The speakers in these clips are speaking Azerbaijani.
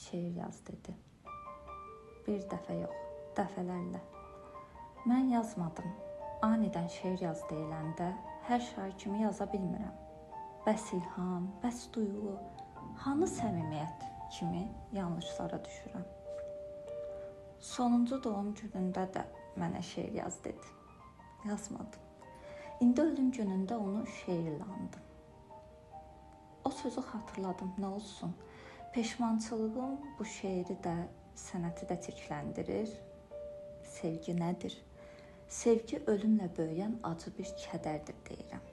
şeir yaz dedi. Bir dəfə yox, dəfələrlə. Mən yazmadım. Anidən şeir yaz deyiləndə hər şair kimi yaza bilmirəm. Bəs ilham, bəs duyğu, hanı səmimiyyət kimi yanlışlara düşürəm. Sonuncu doğum günündə də mənə şeir yaz dedi. Yazmadım. İndi ölüm günündə onu şeirlə andım. O sözü xatırladım, nə olsun. Peşmançılığım bu şeiri də, sənəti də çirkləndirir. Sevgi nədir? Sevgi ölümlə böyüyən acı bir kədərdir deyirəm.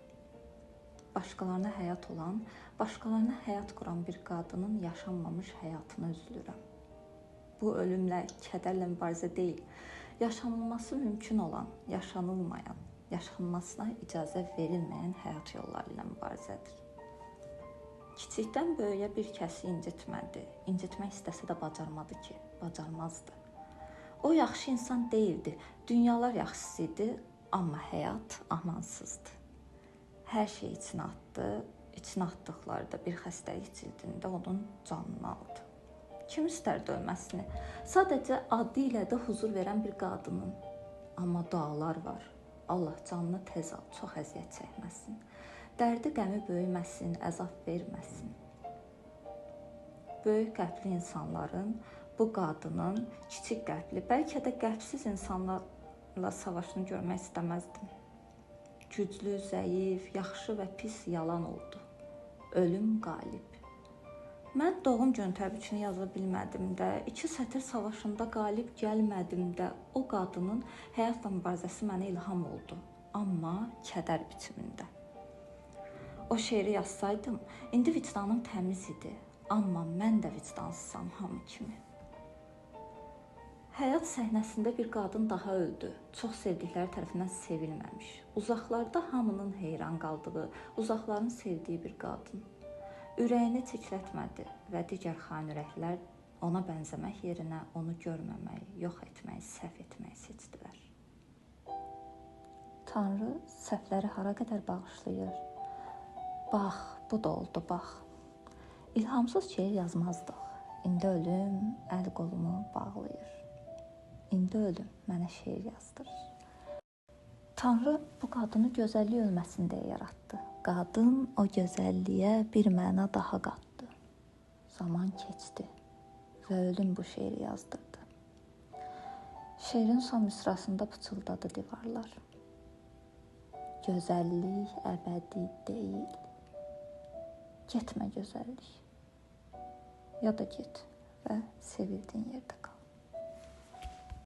Başqalarına həyat olan, başqalarına həyat quran bir qadının yaşanmamış həyatına üzülürəm. Bu ölümlə, kədərlə mübarizə deyil, yaşanılması mümkün olan, yaşanılmayan, yaşanmasına icazə verilməyən həyat yolları ilə mübarizədir. Kiçikdən böyüyə bir kəsi incitmədi. İncitmək istəsə də bacarmadı ki, bacarmazdı. O yaxşı insan deyildi, dünyalar yaxşısı idi, amma həyat amansızdı. Hər şeyi içinə atdı, içinə atdıqları da bir xəstəlik cildində onun canını aldı. Kim istərdi ölməsini? Sadəcə adı ilə də huzur verən bir qadının. Amma dualar var. Allah canını tez al, çox əziyyət çəkməsin. Dərdi qəmi böyüməsin, əzab verməsin. Böyük qəlbli insanların, bu qadının kiçik qəlbli, bəlkə də qəlbsiz insanlarla savaşını görmək istəməzdim. Güclü, zəif, yaxşı və pis yalan oldu. Ölüm qalib. Mən doğum günü təbrikini yaza bilmədim də, 2 sətir savaşında qalib gəlmədim də, o qadının həyatla mübarizəsi mənə ilham oldu, amma kədər biçimində. O şeiri yazsaydım, indi vicdanım təmiz idi, amma mən də vicdansızam hamı kimi. Həyat səhnəsində bir qadın daha öldü. Çox sevdikləri tərəfindən sevilməmiş. Uzaqlarda hamının heyran qaldığı, uzaqların sevdiyi bir qadın. Ürəyini çirklətmədi və digər xain ürəklər ona bənzəmək yerinə onu görməməyi, yox etməyi, səhv etməyi seçdilər. Tanrı səhvləri hara qədər bağışlayır? Bax, bu da oldu, bax. İlhamsız şeir yazmazdıq. İndi ölüm əl qolumu bağlayır. İndi ölüm mənə şeir yazdırır. Tanrı bu qadını gözəllik ölməsin deyə yaratdı. Qadın o gözəlliyə bir məna daha qatdı. Zaman keçdi və ölüm bu şeiri yazdırdı. Şeirin son misrasında pıçıldadı divarlar. Gözəllik əbədi deyil. Getmə gözəllik. Ya da get və sevildiyin yerdə qal.